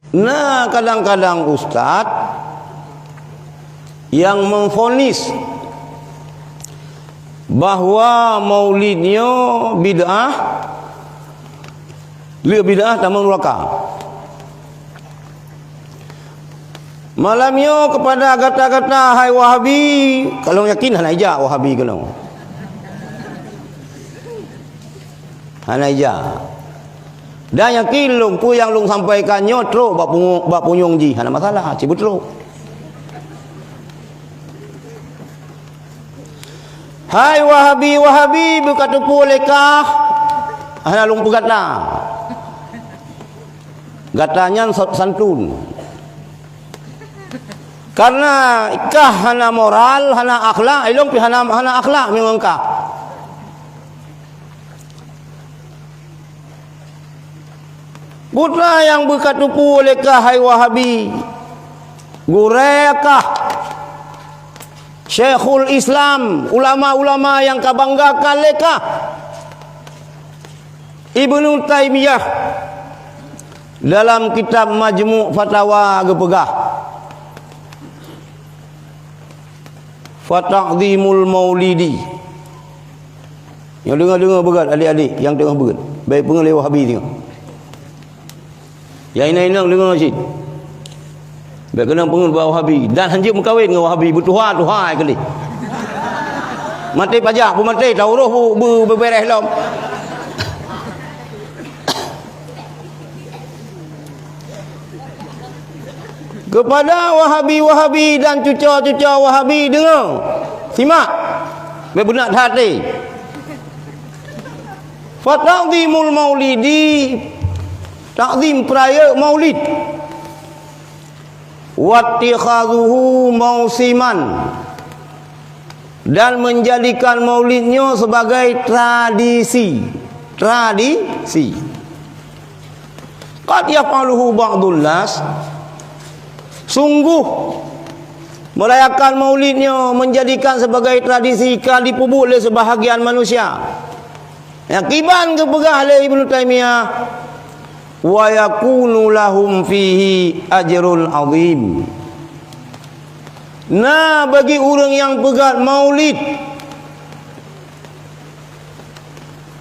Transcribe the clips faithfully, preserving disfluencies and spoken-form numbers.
Na kadang-kadang ustaz yang memvonis bahwa maulid nyoe bid'ah, le bid'ah tamong nuraka. Malam nyoe kepada gata-gata hai Wahabi, kalau yakin hana ijak Wahabi keunoe. Hana ijak. Dan yakin lôn peue nyang lôn sampaikan nyoe trok bak pungo-, bak punyueng jih, hana masalah, ci beutrok. Hai Wahabi-Wahabi beukateupeue lé kah, hana lôn peugata. Gata nyan sa-, santun. Karena kah hana moral, hana akhlak, ilong pih hana, hana akhlak meungon kah. Peue nyang beukateupeue lé kah hai Wahabi? Gurée kah? Syekhul Islam, ulama-ulama nyang kabanggakan lé kah? Ibnu Taimiyah dalam kitab Majmu' Fatawa geupeugah, "Fata'zimul maulidi." Nyang deungoe-deungoe beugét, adik-adik nyang teungoh beugét, bék peungeut lé Wahabi singoh. Nyang inong-inong deungoe cit. Bék keunong peungeut bak Wahabi dan hanjeuet meukawen ngon Wahabi, beutuha-tuha ai keuh lé. Maté pajak pun maté, tauroh bu-, bu-, beubeureh lom. Kepada Wahabi-Wahabi dan cuco-cuco Wahabi, deungoe, simak, bék beunat hati. Fata'zimul maulidi, takzim peurayeuk maulid. Wattikhadzuhu mausiman, dan menjadikan maulid nyoe sebagai tradisi. Tradisi. Qad yaf'aluhu ba'dun nas. Sungguh, merayakan maulid nyoe menjadikan sebagai tradisi ka jipeubuet lé sebahagian manusia. Nyang kiban geupeugah lé Ibnu Taimiyah, "Wa yakunu lahum fihi ajrun azim." Na bagi ureuëng nyang peugét maulid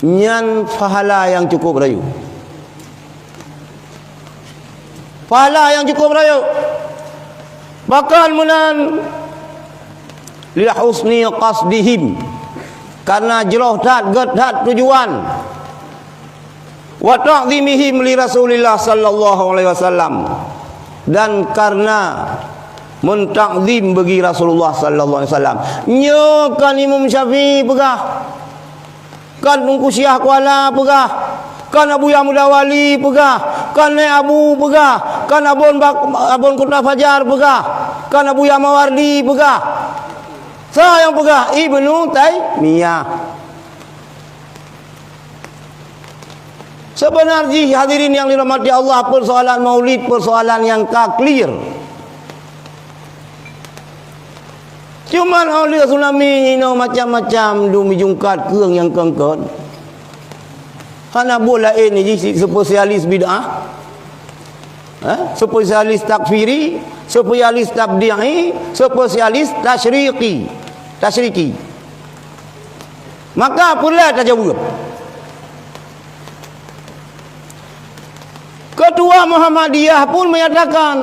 nyan pahala nyang cukup rayeuk. Pahala nyang cukup rayeuk. Pakon meunan, "Li husni qasdihim," karena jroh that, gét that tujuan. "Wa ta'zimihim li Rasulillah sallallahu alaihi wasallam," dan karena mentakzim bagi Rasulullah sallallahu alaihi wasallam. Nyoe kan Imam Syafi'i peugah, kan Teungku Syiah Kuala peugah, kan Abuya Muda Wali peugah, kan Nèk Abu peugah, kan Abon Bak-, Abon Kota Fajar peugah, kan Abuya Mawardi peugah. Soe nyang peugah? Ibnu Taimiyah. Sebenar jih, hadirin yang dirahmati Allah, persoalan maulid persoalan nyang ka clear. Cuman oleh tsunami inoe macam-macam dum jungkat keueng nyang keungkot. Hana buet laén jih si-, spesialis bid'ah. Eh, spesialis takfiri, spesialis tabdi'i, spesialis tasyriqi. Tasyriqi. Maka peureulèe tajaweueb. Ketua Muhammadiyah pun menyatakan,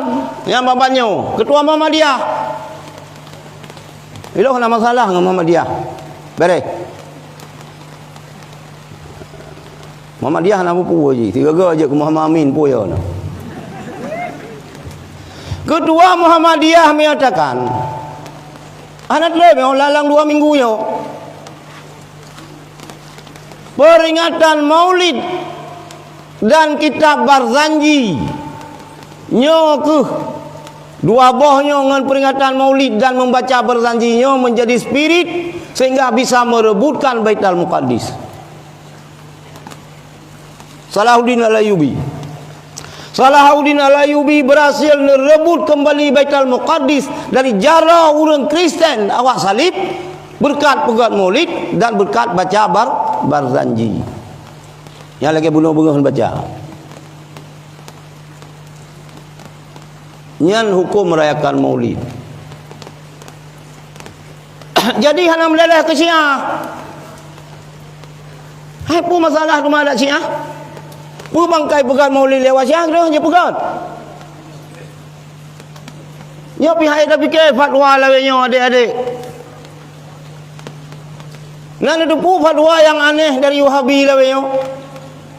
nyang babah nyoe, Ketua Muhammadiyah. Ilong hana masalah ngon Muhammadiyah. Beres. Muhammadiyah na peue jih, sigoe-goe jeuet keu Muhammad Amin peue yo na. Ketua Muhammadiyah menyatakan, hana teulé meuh lam dua minggu nyoe. Peringatan Maulid dan Kitab Barzanji nyoe keuh dua boh nyoe ngon peringatan Maulid dan membaca Barzanji nyoe menjadi spirit sehingga bisa merebutkan Baitul Muqaddis. Salahuddin Al-Ayyubi. Salahuddin Al-Ayyubi berhasil merebut kembali Baitul Muqaddis dari jaroe ureuëng Kristen awak salib berkat peugét Maulid dan berkat baca Bar-, Barzanji. Nyang lagée bunoe beungoh baca. Nyan huköm merayakan Maulid. Jadi hana meuleleh keu Syiah. Hai peue masalah teuma adat Syiah? Peue bangkai peugöt Maulid lewat Syiah tu je peugöt? Nyoe pihak tapike fatwa lawét nyoe, adék-adék. Na neuteupeue fatwa nyang aneh dari Wahabi lawét nyoe?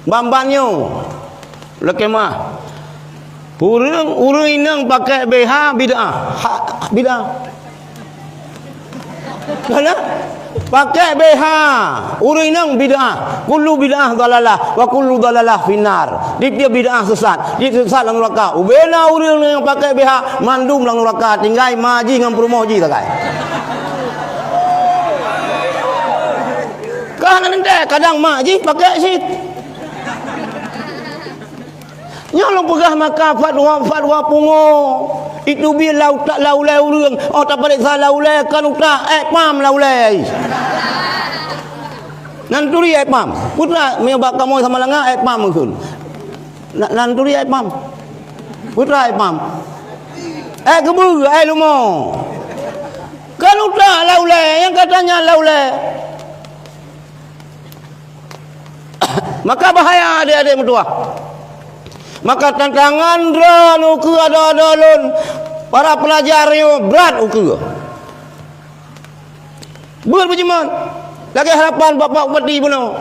Ban-ban nyoe, lakée meu'ah. Ureuëng, ureuëng inong pakai B H bid'ah. Ha, bid'ah. Kana? Pakai B H, ureuëng inong bid'ah. Kullu bid'ah dhalalah, wa kullu dhalalah finnar. Tiep-tiep bid'ah sesat, tiep sesat lam nuraka. Ubena ureuëng nyang pakai B H, mandum lam nuraka, tinggai ma jih ngon peurumoh jih sagai. Kah na teuntée, kadang mak jih pakai cit. Nyoe lôn peugah maka fatwa-fatwa pungo. Itu bi lau tak lau lé ureuëng. Oh, tapareksa lau lé kan utak, ék pam lau lé. Nan turi ék pam. Putra, meunyoe bak kamoe Samalanga, ék pam meukeun. Na-, nan turi ék pam. Putra ék pam. Ék keubeue, ék lumo. Kan utak lau lé, nyang katanya lau lé. Maka bahaya adék-adék meutuwah. Maka tantangan droe ukeue adoe-adoe lôn, para pelajar nyoe brat ukeue. Beuet beujeumeun, lagée harapan Bapak Bupati bunoe.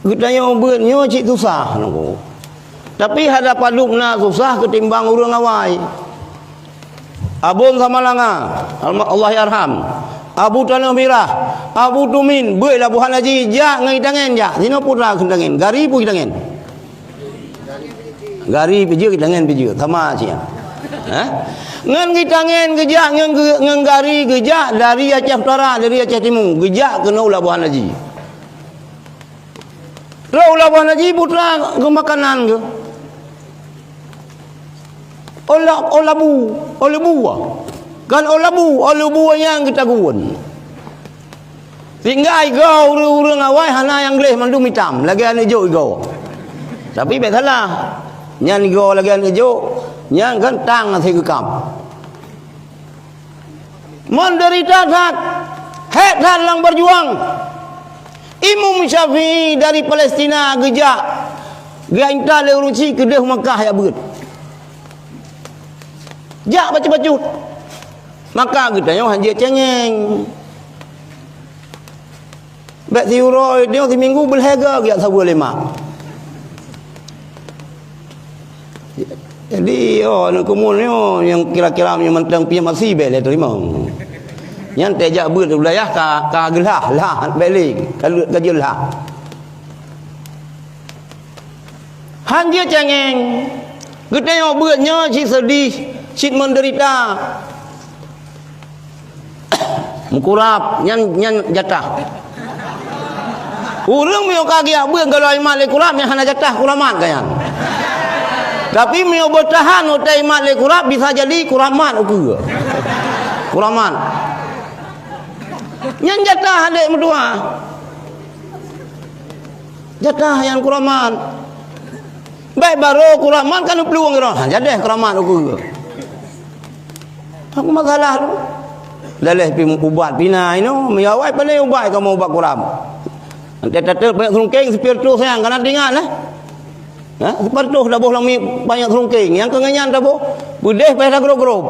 Geutanyoe beuet nyoe cit susah, nunggu. Tapi hana padub na susah keutimbang ureuëng awai. Abon Samalanga, alma-, Allah yarham. Abu Tanoh Mirah, Abu Tumin, beuet laboh hana ji, jak ngon geutangen jak. Sinoe putra geutangen, gari pun geutangen. Gari pijeuet, geutangen pijeuet, sama sia. Ha? Ngon geutangen geujak, ngon geu-, ngon gari geujak dari Aceh Utara, dari Aceh Timu, geujak keunoe laboh hana ji. Trok u laboh hana ji putra keu makanan geuh. Ola-, olabu, olebu. Kan olabu, olebu nyang geutagun. Sehingga igoe ureuëng-ureuëng awai hana nyang gleh mandum itam, lagée aneuk jok igoe. Tapi bék salah. Nyan igoe lagée aneuk jok, nyan kan tang hase geukam. Menderita that, hék that lam berjuang. Imam Syafi'i dari Palestina geujak, geuinta lé ureuëng Chin keudeh Makkah jak beuet. Jak bacut-bacut. Maka geutanyoe hanjeuet cengeng. Bék siuroe nyoe siminggu beulhée goe geujak saweue lé mak. Jadi, oh, aneuk keumuen nyoe nyang kira-kira meunyoe mantong pih masih bék lé teurimong. Nyan teuh jak beuet u dayah ka, ka geulah, lah, bék lé, ka lheueh ka jeuet lah. Hanjeuet cengeng, geutanyoe beuet nyoe cit seudeh, cit menderita. Meukurab, nyan, nyan jatah. Ureuëng meunyoe ka geujak beuet gohlom imat lé kurab, nyan hana jatah kuramat ka nyan. Tapi meunyoe beutahan watée imat lé kurab, bisa jadi kuramat ukeue. Kuramat. Nyan jatah adék meutuwah. Jatah nyan kuramat. Bék barô kuramat kan peulueng droe. Ha, jadeh kuramat ukeue. Aku masalah tu. Daleh pi ubat pina inoe, meunyoe awai pandai ubat kamoe ubat kuram. Nanti tateuk banyak serungkeng, spiritus sayang, kana teuingat lah. Ha? Spiritus daboh lami banyak serungkeng, nyang keu nyan daboh, beudeh payah tagrob-grob.